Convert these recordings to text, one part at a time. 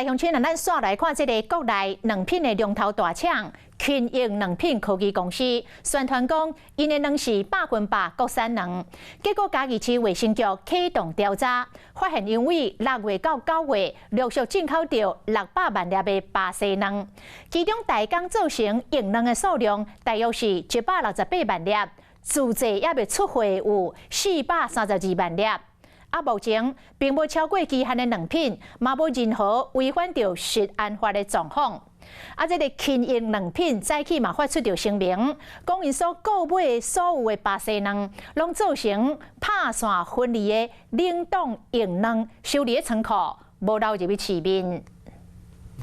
來鄉親，咱煞來看這个國內卵品的龍頭大廠勤益卵品科技公司宣傳講，𪜶的卵是100%國產卵。結果嘉義市衛生局啟動調查，發現𪜶對6月到9月陸續進口著600萬粒的巴西卵，其中代工做成液卵的數量大約是168萬粒，自製猶未出貨有432萬粒。啊，目前並無超過期限的卵品，嘛無任何違反著食安法的狀況。啊，這个勤益卵品早起嘛發出著聲明，講𪜶所購買的所有的巴西卵，攏做成拍線分離的冷凍液卵，收佇咧倉庫，無流入去市面。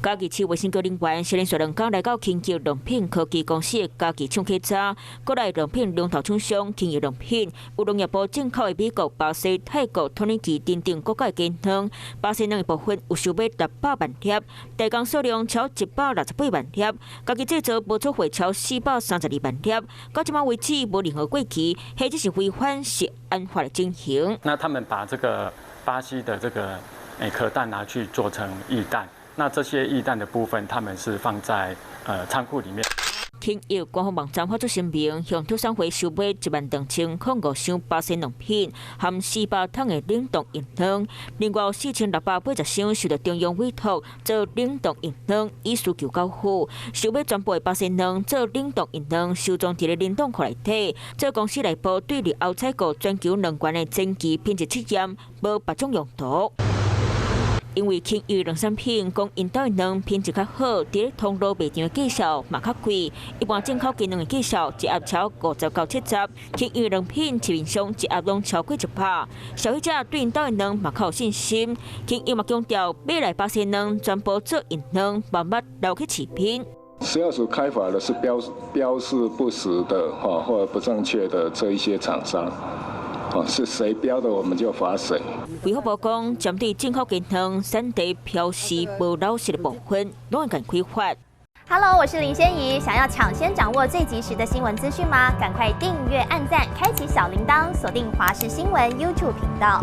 嘉義市衛生局人員是連續2工來到勤益卵品科技公司的嘉義廠稽查，國內卵品龍頭廠商勤益卵品有農業部進口的美國、巴西、泰國、土耳其等等國家的雞卵，巴西卵的部分有收買600萬粒，代工數量超168萬粒，家己製造無出貨超432萬粒，到這擺為止無任何過期，或者是違反食安法的情形。那他們把這個巴西的這個殼蛋拿去做成液蛋。那這些液蛋的部分，他們是放在倉庫裡面。勤益官方網站發出聲明，向畜產會收買12,005箱巴西卵品，含400桶的冷凍液卵，另外有4680箱受到中央委託做冷凍液卵，以需求交付。收買全部的巴西卵做冷凍液卵，收裝佇咧冷凍庫內底。這公司內部對日後採購全球卵源的前期品質測驗，無別種用途。因為勤益卵產品講𪜶兜的卵品質較好，佇咧通路賣場的價數嘛較貴。一般進口雞卵的價數一盒超50到70，勤益卵品市面上一盒攏超過100。消費者對𪜶兜的卵嘛較有信心。勤益嘛強調，買來巴西卵全部做液卵，慢慢流去市面。食藥署開罰的是標示不實的哈或者不正確的這一些廠商。哦，是誰標的，我們就罰誰。衛福部講，針對進口雞卵產地標示無老實的部分，攏會共開罰。 Hello，我是林仙怡，想要搶先掌握最及時的新聞資訊嗎？趕快訂閱、按讚、開啟小鈴鐺，鎖定華視新聞 YouTube 頻道。